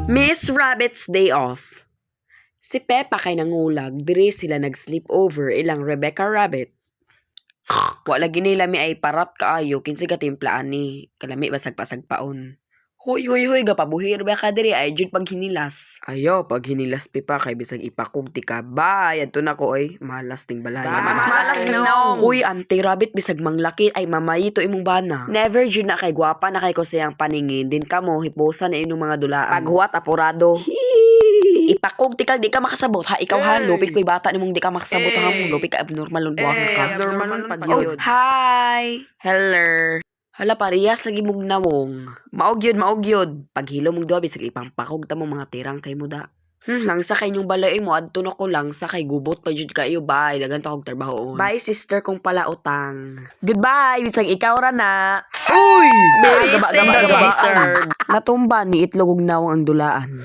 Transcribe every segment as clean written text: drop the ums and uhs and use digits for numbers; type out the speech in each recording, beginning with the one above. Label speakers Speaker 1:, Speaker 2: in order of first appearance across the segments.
Speaker 1: Miss Rabbit's Day Off. Si Peppa kay nangulag, diri sila nag-sleep over ilang Rebecca Rabbit. Wala lagi nila mi ay parat kaayo kinsa ka timplaan ni kalami basag pasagpaon. Hoy hoy hoy gapabuhi ba ka diri ay jud paghinilas. Ayaw paghinilas pipa kay bisag ipakog ti ka. Bye adto na ko oy, malas ting balay.
Speaker 2: Mas malas na.
Speaker 1: Hoy ante rabbit bisag manglaki ay mamayi to imong bana. Never jud na kay gwapa na kay ko siyang paningin din kamo hiposa na inyong mga dulaan. Paghuwat apurado. Ipakog ti ka di ka makasabot ha ikaw ha
Speaker 2: Hey!
Speaker 1: lupik ko'y bata nimong di ka makasabot ha
Speaker 2: Hey!
Speaker 1: mo lupik ka abnormal buwang ka.
Speaker 2: Abnormal pag
Speaker 1: Oh,
Speaker 2: yun.
Speaker 1: hi! Hello. Hala, parehas lagi mong nawong. Maog yun, maog yun. Paghilo mong duha, bisag ipampakog ta mo mga tirang kay muda. Langsa kay inyong balay mo, adto na ko langsa kay gubot pa jud kayo, bye. Dagan pa kog trabaho. Bye, sister kong palautang. Goodbye, bisag ikaw ra na. Uy!
Speaker 2: Very
Speaker 1: Gaba, gaba, gaba.
Speaker 2: deserved.
Speaker 1: Natumba ni itlog og nawong ang dulaan.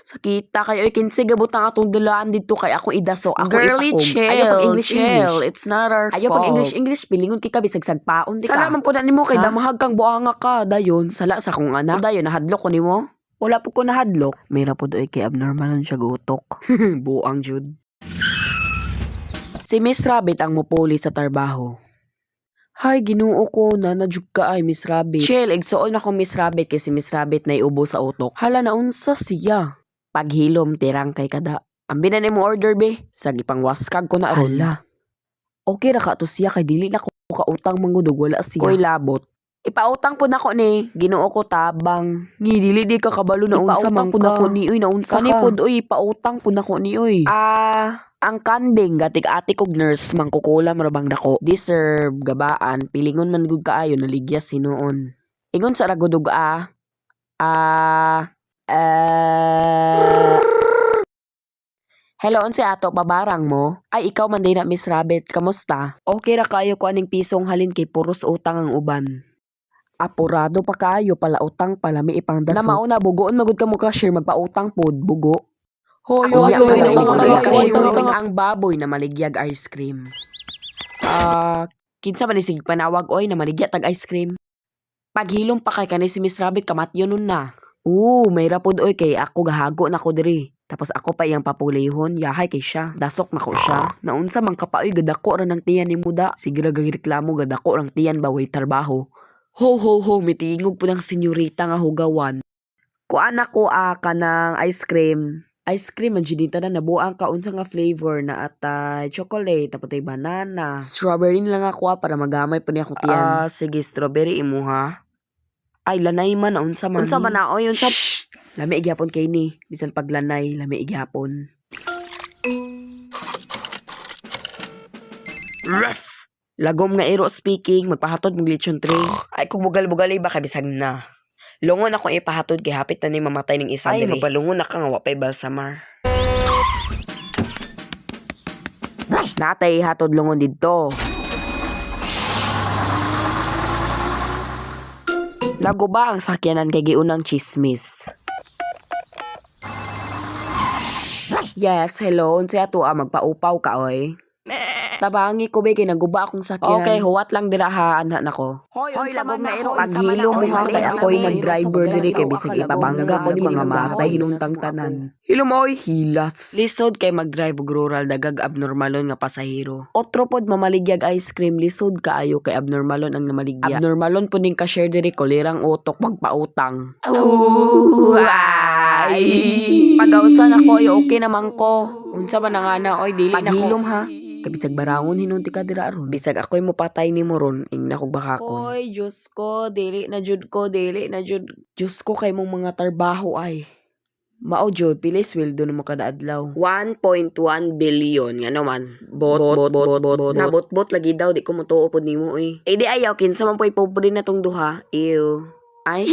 Speaker 1: Sakita kayo, oy, kinsi gabutang atong dulaan dito kay ako idaso, ako
Speaker 2: Girly,
Speaker 1: ipakog.
Speaker 2: chill,
Speaker 1: Ayaw pag English
Speaker 2: chill.
Speaker 1: English. It's not our
Speaker 2: Ayaw
Speaker 1: fault.
Speaker 2: pag
Speaker 1: English English pilingon kay ka bisag sagpaon di ka.
Speaker 2: Sala
Speaker 1: man po na nimo kay
Speaker 2: Ha?
Speaker 1: damahag kang buanga ka dayon sala sa akong anak. Dayon nahadlok ko nimo. Wala po ko nahadlok. Mira po doy kay abnormal siya gutok. Buang jud. Si Miss Rabbit ang mupuli sa trabaho. Hay, Ginoo ko, nanajug ka ay, Miss Rabbit. Chill, igsuon ako Miss Rabbit kay si Miss Rabbit na iubo sa utok. Hala na unsa siya. Paghilom tirang kay kada. Ambi na nimo order be. Sa gipangwaskag ko na aron. Hala. Okay ra ka to siya kay dili na ko kautang mangudog wala siya. Koy labot. Ipautang po nako ni. Ginoo ko tabang. Ngi dili di ka kabalo na unsa
Speaker 2: Ipautang
Speaker 1: man
Speaker 2: po
Speaker 1: ka.
Speaker 2: nako
Speaker 1: ni uy na unsa
Speaker 2: Kani
Speaker 1: ka. Pod uy ipautang po nako ni uy. Ah, ang kanding gatik ati kog nurse mangkukulam ra bang dako. Deserve gabaan pilingon man gud kaayo naligya sinuon. Ingon sa ragudog ah. Ah eh Hello, unsa ato pabarang mo? Ay, ikaw man din na Miss Rabbit, kamusta? Okay ra kaayo ko aning pisong halin kay puros utang ang uban. Apurado pa kaayo pala utang pala may ipangdaso. Na mauna bugoon magud ka mo cashier magpautang pod bugo.
Speaker 2: Hoy,
Speaker 1: Unya
Speaker 2: hoy,
Speaker 1: ka
Speaker 2: hoy,
Speaker 1: na
Speaker 2: hoy,
Speaker 1: inis
Speaker 2: hoy,
Speaker 1: ang
Speaker 2: hoy,
Speaker 1: cashier
Speaker 2: hoy, hoy.
Speaker 1: ang baboy na maligyag ice cream. Ah, kinsa man ni sige panawag oy na maligya tag ice cream. Paghilom pa kay kani si Miss Rabbit kamatyo nun na. Oo, may rapod oy kay ako gahago na ko diri. Tapos ako pa iyang papulihon, yahay kay siya. Dasok na ko siya. Naunsa man ka pa oy gadako ra ng tiyan ni muda. Sige ra reklamo gadako rang tiyan ba way trabaho. Ho ho ho, mitingog po ng senyorita nga hugawan. Kuan ako ah, kanang ice cream. Ice cream man jud na nabuang ka unsa nga flavor na atay chocolate tapos tay banana. Strawberry na lang ako ah, para magamay po niya akong tiyan. Ah, sige strawberry imuha. Ay lanay man unsa man.
Speaker 2: Unsa man
Speaker 1: na oy unsa? Lami gyapon kay ni bisan paglanay lami gyapon. Ruff. Lagom nga iro speaking, magpahatod mong lechon tray. Ay kung bugal-bugali ba kay bisag na. Lungon ako ipahatod kay hapit na ni mamatay ning isa
Speaker 2: Ay,
Speaker 1: diri. Magpalungon na ka nga wa pay balsamar. Natay hatod lungon didto. Naguba ang sakyanan kay giunang chismis. Yes, hello. Unsay ato ah, magpaupaw ka oy. Tabangi ko be kay naguba akong sakyanan. Okay, huwat lang dira ha anha nako.
Speaker 2: Hoy,
Speaker 1: Hoy,
Speaker 2: unsa
Speaker 1: lagom
Speaker 2: man
Speaker 1: na
Speaker 2: na
Speaker 1: iro.
Speaker 2: ako, unsa man
Speaker 1: Paghilo
Speaker 2: na
Speaker 1: mo
Speaker 2: ako,
Speaker 1: ha kay
Speaker 2: unsa
Speaker 1: ako'y
Speaker 2: man na
Speaker 1: nag-driver
Speaker 2: ako,
Speaker 1: diri kay
Speaker 2: unsa
Speaker 1: bisag
Speaker 2: man na
Speaker 1: ipabangga ko ni
Speaker 2: ako,
Speaker 1: mga
Speaker 2: unsa man
Speaker 1: matay
Speaker 2: na
Speaker 1: hinuntang
Speaker 2: ako.
Speaker 1: tanan. Hilom oy, hilas. Lisod kay mag-drive og rural dagag abnormalon nga pasahero. Otro pod mamaligyag ice cream lisod kaayo kay abnormalon ang namaligya. Abnormalon pod ning cashier diri kolerang utok magpautang.
Speaker 2: Ooh, ay.
Speaker 1: Pagawsan ako ay okay naman ko. Unsa man ang ana oy dili na ko.
Speaker 2: Paghilom,
Speaker 1: ha. Kabisag barangon hinunti ka dira ron. Bisag ako'y mopatay nimo ron ing nakog bakakon. Oy, Diyos ko, dili na jud ko, dili na jud. Diyos ko kay mong mga trabaho ay. Mao jud, pili sweldo nimo kada adlaw. 1.1 billion nga naman. Bot bot bot bot bot. Nabot-bot lagi daw di ko motuo pod nimo oy. Eh di ayaw kinsa man po'y pobre na tong duha. Ew. Ay.